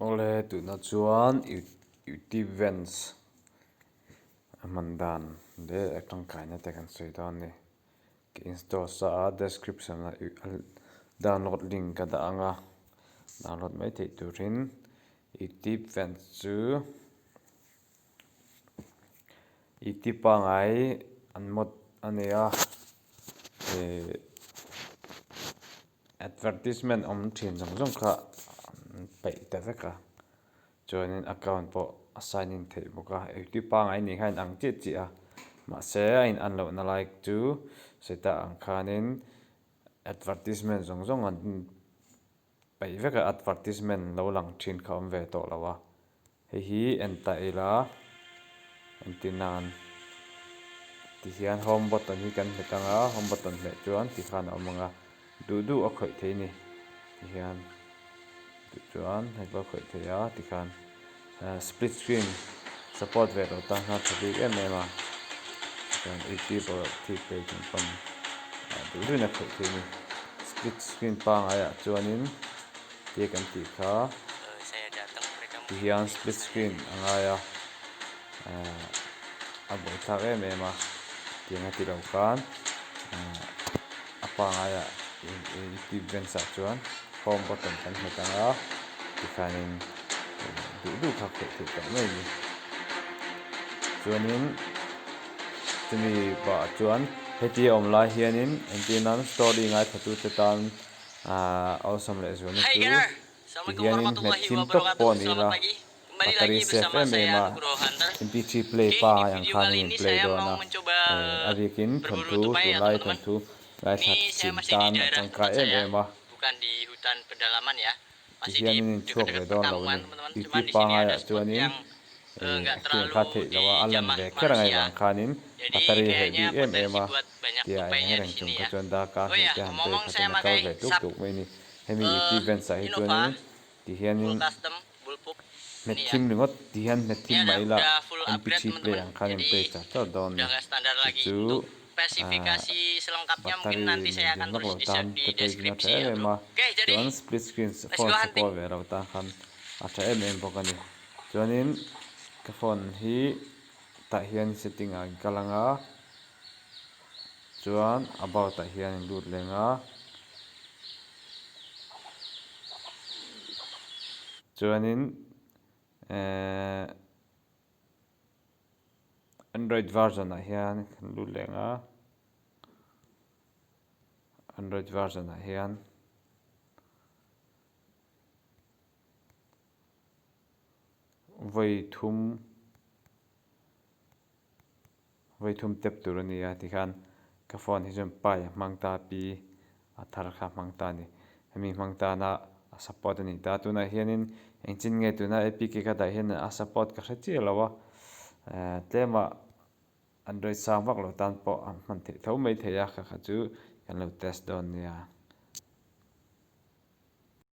Awle tunah chuan YouTube Vents a hman dan leh a tangkaina te kan sawi dawn a ni. Ka install sa a description ah download link ka dah ang a, download mai theih turin YouTube Vents chu YouTube pangngai an mod a ni a ihh. Advertisement awm thin zawng zawng kha an peih ta vek a, chuanin account pawh a sign in theih bawk a, youtube pangngai nih kha a inang chiah chiah a, mahse a in an lohna lai chu seta ang khanin advertisement zawng zawng an peih vek a, advertisement lo lang thin kha a awm ve tawh lo a. Hei hi en ta ila entir nan tihian home button hi kan hmet ang a home button hmeh chuan tikhan a awm ang a duh duh a khawih theih a ni tihian duh chuan hei pawh a khawih theih a tikhan split screen support ve loh tan khan a tha bik em em a chuan youtube thil play chung pawn duh duhin a khawih theih a ni split screen pangaiah chuanin. Tia kan tih kha tihian split screen a ngai a ahh a buaithlak em em a tiang a ti lo khan ahh a pangaiah youtube vents ah chuan home button kan hmet ang a tikhanin duh duh kha khawih theih tawh mai a ni chuanin chumi pah chuan heti a awm lai hianin entir nan story ngaithlatute tan. Aaa awlsam leh zualna Hai chu Gunnar, ti Assalamualaikum hianin hmet warahmatullahi thim tawp wabarakatuh. pawh a ni Selamat ila pagi. Kembali battery lagi safe bersama em em saya a Nugroho Hunter. mp3 play Oke, di pangai ang video khan kali an ini in play saya dawn mau a mencoba eh a bikin berburu thawnthu tupai ya tunlai teman-teman. thawnthu ngaithla Ini saya chin masih di tan a daerah tangkai tempat em saya, em a bukan di hutan pedalaman ya. ti Masih hian di an in chhuak ve dekat-dekat dawn lo a perkampungan ni teman-teman. Cuman youtube di sini pangaiah ada spot chuanin yang eh nggak hetiang kha terlalu theih lo a a lan dijamah ve kher angai manusia. vang khanin Jadi battery heh kayaknya bik em em potensi a buat banyak tia eng tupainya di reng chung sini kha ya. chuan darkar Oh hnih ya, te han play ngomong-ngomong kha saya chuan a kal pakai ve tuk sub tuk mai a ni hemi eh youtube vents ah hi Innova chuanin ti full hianin custom bullpup hmet ini ya. thim ringawt ti hian hmet Ini thim ada mai ila udah full mp upgrade three play teman-teman. ang khan in Jadi play char char dawn a udah ni nggak standar chu lagi. chu Untuk ahh spesifikasi selengkapnya mungkin battery nanti nei saya akan dun vak tulis lo di tan di te pawh hi a tha deskripsi em ya em bro. a Oke, jadi chuan split screen let's phone go hunting. support ve lo tan khan a tha em em bawk a ni chuanin ka phone hi tah hian setting ah in kal ang a chuan about ah hian in lut leng a chuanin ehh android version ah hian kan lut leng a android version ah hian. Vawi thum vawi thum tep tur a ni a tikhan ka phone hi chuan pai a hmang ta pi a thar kha a hmang ta a ni hemi hmang tana a support a nih ta tunah hianin engchin nge tuna apk ka dah hian a support ka hre chiah lo a eh tlema android sang vak lo tan pawh a hman theih tho mai thei a kha kha chu kan lo test dawn nia.